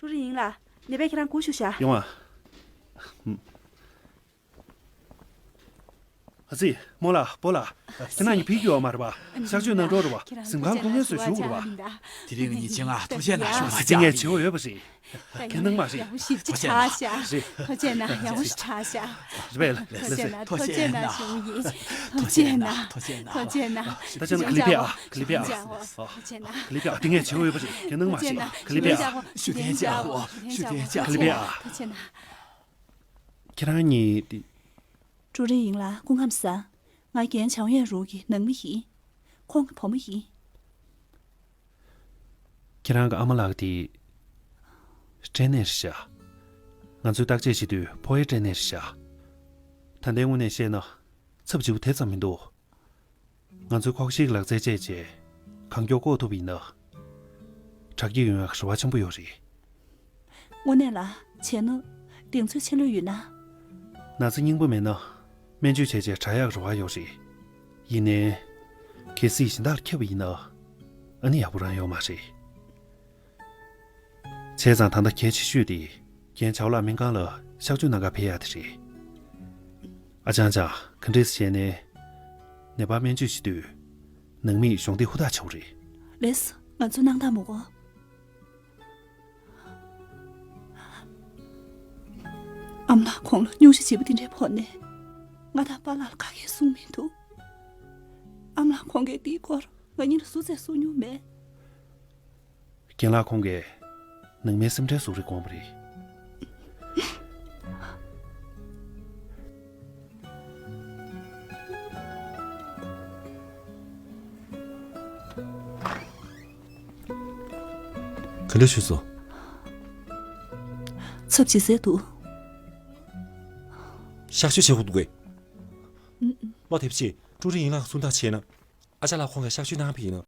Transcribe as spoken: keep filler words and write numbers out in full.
ཀྲུའུ་རིན་ཡིན་ལགས། ནད་པས་ཁྱེད་རང་སྒུག་བཞུགས་ཤག་ཡོང་ཨ། ཨ་ཙི། རྨོ་ལགས། སྤོ་ལགས། ཁྱེད་རང་གཉིས་ཕེབས་ཀྱི་ཡོད་མ་རེད་པ། གཤག་བཅོས་གནང་འགྲོ་རེད་པ། གཟིམ་ཁང་སྒོ་ལྔའི་ཟུར་བཞུགས་དགོས་རེད་པ། དེ་རིང་ངེད་ཆེད་མངགས་ཐུགས་རྗེ་གནང་ཞུ་བ། ཨ་ཙི། ངས་བྱེད་འོས་ཡོད་པ་རེད། ཁྱེད་སྣང་མ་རེད། ཡག་པོ་ཞེ་པོ་ཅིག་ཆགས་ཤག་རེད། ཐུགས་རྗེ་གནང་། ཡག་པོ་ཞིག་ཆགས་ཤག་རེད་པས། ལགས་སེ། ཐུགས་རྗེ་གནང་། ཐུགས་རྗེ་གནང་ཞུ་ཡིན། ཐུགས་རྗེ་གནང་། ཐུགས་རྗེ་གནང་། ཐུགས་རྗེ་གནང་། ད་ཅང་ག་ལེ་ཕེབས་ཨ། ག་ལེ་ཕེབས་ཨ། ཐུགས་རྗེ་གནང་། ག་ལེ་ཕེབས་ཨ། དེ་ངས་བྱེད་འོས་ཡོད་པ་རེད། ཁྱེད་སྣང་མ་རེད། ག་ལེ་ཕེབས་ཨ། ཞུ་རྟེན་བཅག་གོ། ཞུ་རྟེན་བཅག་ག་ལེ་ཕེབས་ཨ། ཐུགས་རྗེ་གནང་། ཁྱེད་རང་གཉིས་དེ། ཀྲུའུ་རིན་ཡིན་ལགས། སྐུ་ཁམས་བཟང་། ང་རྒན་བྱང་ཡོན་རུའུ་གི་ནང་མི་ཡིན། ཁོང་གི་བུ་མོ་ཡིན། ཁྱེད་རང་གི་ཨ་མ་ལགས་དེ་སྐྲན་ནད་རེད་ཤག་ང་ཚོས་བརྟག་དཔྱད་བྱེད་དུས་ཕོ་བའི་སྐྲན་ནད་རེད་ཤག་ད་ལྟའི་དངོས་གནས་བཤད་ན་ཚབས་ཆེ་བོ་དེ་ཙམ་མི་འདུག་ང་ཚོས་ཁོག་ཤེད་ལག་རྩལ་སྤྱད་རྗེས་གང་མགྱོགས་བཀོག་ཐུབ་པ་ཡིན་ན། དྲག་སྐྱེད་ཡོང་ཡག་རེ་བ་ཆེན་པོ་ཡོད་རེད། དངོས་གནས་ལ་བྱས་ན་གདེང་ཚོད་ཆེ་ལོས་ཡོད་ན། ན་ཚ་སྙིང་པོ་མེད་ན་སྨན་བཅོས་བྱས་རྗེས་དྲག་ཡག་རེ་བ་ཡོད་རེད། ཡིན་ནའི། གལ་སྲིད་གཞན་དག་ལ་ཁྱབ་པ་ཡིན་ན། ཨ་ནི་ཡག་པོ་རང་ཡོད་མ་རེད། བྱས་ཙང་ད་ལྟ་གལ་ཆེ་ཤོས་དེ་རྒན་ཆའོ་ལགས་སྨན་ཁང་ལ་གཤག་བཅོས་གནང་གར་ཕེབས་ཡག་དེ་རེད། ཨ་ཅང་ཅང་། ག་འདྲས་བྱས་ནས་ནད་པར་སྨན་བཅོས་བྱེད་དུས་ནང་མིས་གཞོགས་འདེགས་ཧུར་ཐག་བྱེད་དགོས་རེད། ལགས་སོ། ང་ཚོ་སྣང་དག་མི་དགོས། ཨ་མ་ལགས་ཁོང་ལ་སྙུང་གཞི་ལྗིད་པོ་དེ་འདྲས་ཕོག་ནས། ང་དང་པཱ་ལགས་ལ་ག་གེ་གསུངས་མི་འདུག་ཨ་མ་ལགས་ཁོང་གིས་དེའི་སྐོར་ང་གཉིས་ལ་སུ་ཚས་གསུང་མྱོང་མེད། རྒན་ལགས་ཁོང་གིས་ནང་མིའི་སེམས་ཁྲལ་གཟུགས་རིས་དགོངས་པ་རེད། ག་འདྲ་བྱུང་སོང་། ཚབས་ཇེ་གསལ་འདུག་གཤག་བཅོས་བྱེད་དགོས་འདུག་གས། ཨུམ། བློ་དེབ་ཆེ་ཀྲུའུ་རིན་ཡིན་ལགས་གསུང་སྟངས་བྱས་ན། ཨ་ཅག་ལགས་ཁོང་གིས་གཤག་བཅོས་གནང་བ་ཡིན་ན།